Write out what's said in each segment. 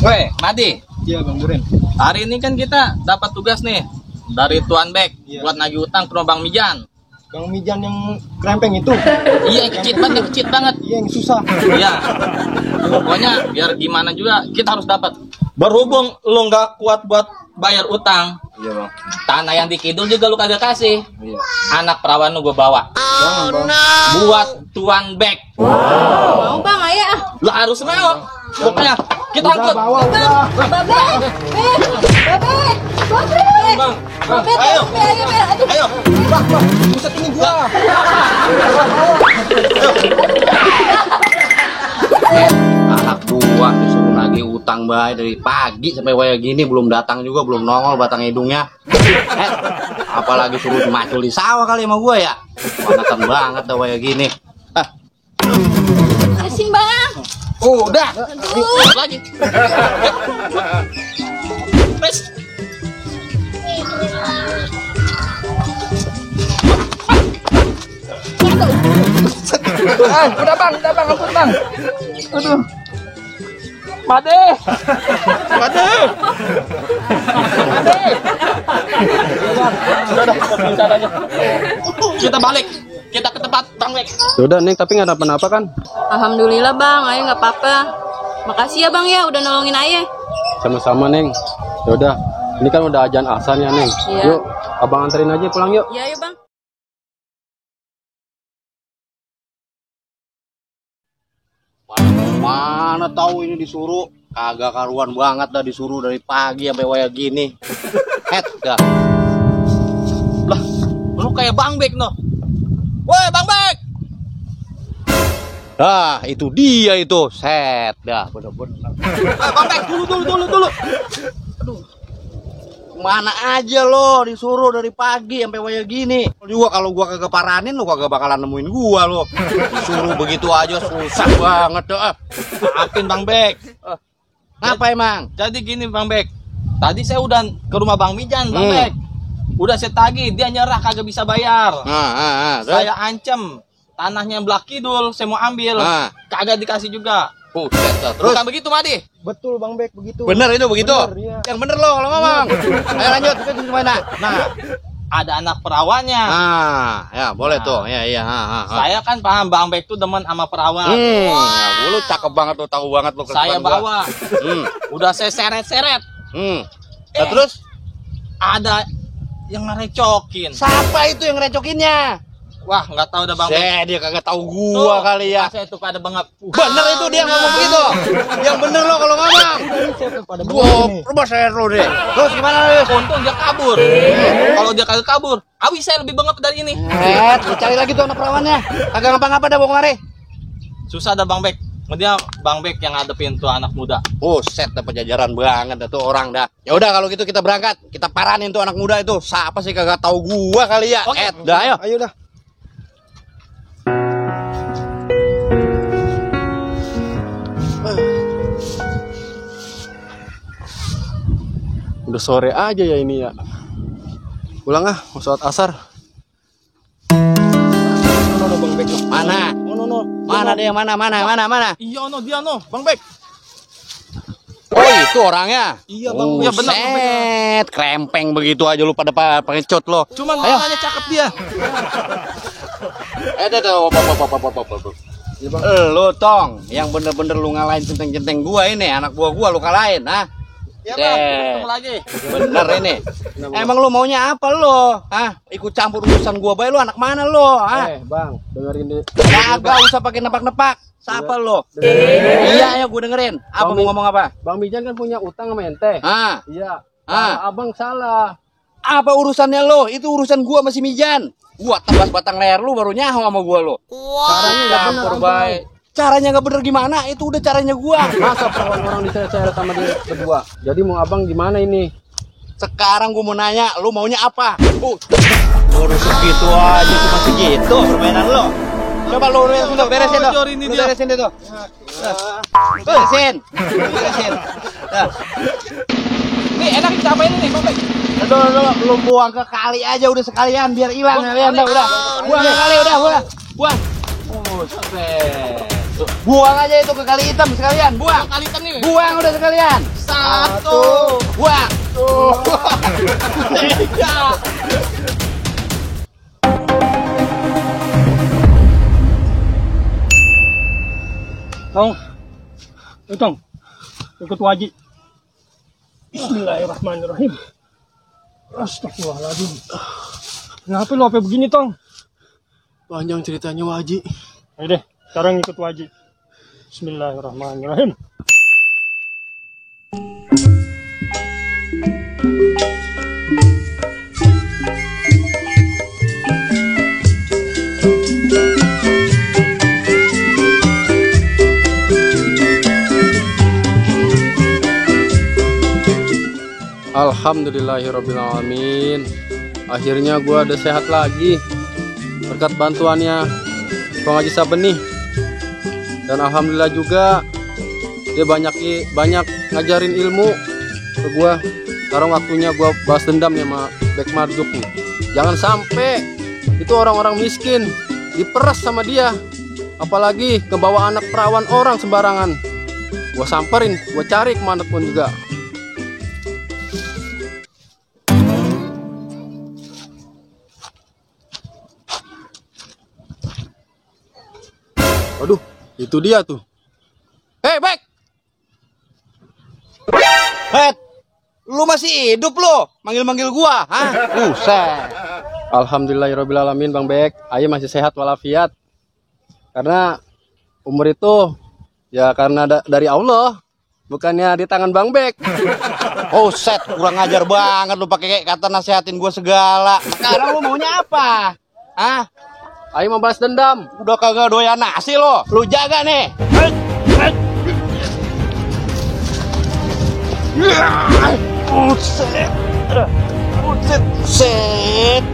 Weh, Madi. Iya Bang Duren. Hari ini kan kita dapat tugas nih dari Tuan Bek buat nagih utang ke rumah Bang Mijan. Bang Mijan yang krempeng itu. Iya, yang kecit banget. Iya, yang susah. Iya. Pokoknya biar gimana juga kita harus dapat. Berhubung lu nggak kuat buat bayar utang, Iya Bang. tanah yang di kidul juga lu kagak kasih. Iya. Anak perawan lu gue bawa. Jangan Bang. Buat Tuan Bek. Mau Bang, ayo. Lu harus mau. Pokoknya kita Udah angkut. bawa udah. Babe, Ayo. Ayo. Buset ini gua. Anak gua disuruh nagih utang bae dari pagi sampai kayak gini belum datang juga, belum nongol batang hidungnya. Apalagi suruh macul di sawah kali sama gua ya. Panasan banget dah kayak gini. Asing Bang. Udah. Aduh. Lagi. Wes. Udah bang, angkut bang. Aduh. Made. Udah. Kita balik. Kita ke tempat Bang Bek. Udah Neng, tapi nggak apa-apa kan? Alhamdulillah Bang, Ayah nggak apa-apa. Makasih ya Bang ya udah nolongin Ayah. Sama-sama Neng. Yaudah, ini kan udah ajan azan ya Neng. Iya. Yuk, abang anterin aja pulang yuk. Iya ya Bang. Mana tahu ini disuruh, kagak karuan banget dah disuruh dari pagi sampai kayak gini. Dah. Lah, lu kayak Bang Bek no. Woi, Bang Bek. Dah, itu dia itu. Set dah, bener-bener. Bang Bek, dulu. Aduh. Mana aja lo disuruh dari pagi sampai kayak gini. Juga kalau gua kagak paranin lo kagak bakalan nemuin gua lo. Disuruh begitu aja susah banget dah. Maafin Bang Bek. Ngapa emang? Jadi gini Bang Bek. Tadi saya udah ke rumah Bang Mijan, Bang Bek. Udah saya tagih, dia nyerah kagak bisa bayar. Terus? Saya ancam tanahnya belah kidul, saya mau ambil. Kagak dikasih juga. Terus? Bukan begitu, Madi? Betul Bang Bek begitu. Bener itu begitu? Bener, iya. Yang bener lo kalau ngomong. Ayo lanjut, kita di mana? Nah, ada anak perawannya. Ya boleh tuh. Iya. Saya kan paham Bang Bek tuh demen sama perawan. Lu cakep banget lo, tahu banget lo. Saya bawa. Udah saya seret-seret. Terus? Ada yang ngerecokin. Siapa itu yang recokinnya? Wah, nggak tahu dah Bang Bek. Dia kagak tahu gua Tuh, kali ya. Saya tuh pada bengap. Bener itu dia ngomong begitu. Yang bener lo kalau ngomong. Gua rubah saya lo deh. Terus gimana lo? Untung dia kabur. Kalau dia kagak kabur, awi saya lebih bengap dari ini. Lu cari lagi tuh anak perawannya. Kagak ngapa-ngapa dah bawa kemari. Susah dah Bang Bek. Kemudian Bang Bek yang ngadepin tuh anak muda. Set dah pejajaran banget dah tuh orang dah. Ya udah kalau gitu kita berangkat. Kita paranin tuh anak muda itu. Siapa sih kagak tahu gua kali ya? Oke. Dah ayo. Ayo dah. Udah sore aja ya ini ya. Pulang ah, mau sholat asar. Mana Bang Bek? Mana? No. Mana dia? Mana? Iya dia Bang Bek. Oh itu orangnya. Iya Bang, iya benar Bang Bek. Set, krempeng begitu aja lu pada pengecut lo. Cuma matanya cakep dia. Lu tong, yang bener-bener lu ngalahin centeng-centeng gua ini, anak gua lu kalahin, ah. Ya Bang, ketemu lagi. Bener ini. Emang lu maunya apa lo? Ikut campur urusan gua bae lu anak mana lo? Bang, dengerin deh. Kagak usah pakai nebak-nebak. Siapa lo? Iya, ayo gua dengerin. Apa mau ngomong apa? Bang Mijan kan punya utang sama ente. Iya. Abang salah. Apa urusannya lo? Itu urusan gua masih Mijan. Gua tebas batang leher lu baru nyaho sama gua lo. Caranya nggak bener, Campur Abang. bae. Caranya nggak bener gimana? Itu udah caranya gua. Masa perawan orang diseret-seret sama dia berdua. Jadi mau abang gimana ini? Sekarang gua mau nanya, lu maunya apa? Udah segitu aja cuma segitu permainan lo. Coba lu beresin tuh. Lu beresin deh tuh. Beresin. Nah. Nih, enak dicapain nih Bang Bek. Aduh, lu buang ke kali aja udah sekalian biar hilang kalian udah. Buang ke kali udah. Buang. Set. Buang aja itu ke kali hitam sekalian, buang. Kali hitam nih. Buang udah sekalian. 1, Buang. 3. Tong. Tong. Ikut wajib. Bismillahirrahmanirrahim. Astagfirullahaladzim. Kenapa lo apa begini, Tong? Panjang ceritanya Waji. Ayo deh, sekarang ikut wajib. Bismillahirrahmanirrahim. Alhamdulillahirrabbilalamin. Akhirnya gua udah sehat lagi berkat bantuannya Bang Haji Sabeni. Dan alhamdulillah juga dia banyak ngajarin ilmu ke gua. Sekarang waktunya gua balas dendam ya sama Bek Marjuk nih. Jangan sampai itu orang-orang miskin diperas sama dia, apalagi kebawa anak perawan orang sembarangan. Gua samperin, gua cari kemana pun juga. Aduh, itu dia tuh. Hei, Bek. Het, lu masih hidup lo? Manggil-manggil gua, hah? Buset. Alhamdulillahirrabbilalamin Bang Bek. Ayo masih sehat walafiat. Karena umur itu ya karena dari Allah, bukannya di tangan Bang Bek. Oh set, kurang ajar banget lu pakai kata nasihatin gua segala. Sekarang lu maunya apa? Hah? Ayo membalas dendam. Udah kagak doyan nasi lo. Lu jaga nih. Buset. Buset. Set.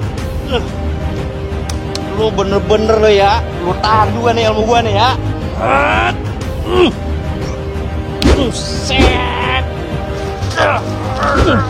Lu bener-bener lo ya. Lu tahan juga nih ilmu gua nih ya. Buset. Aduh.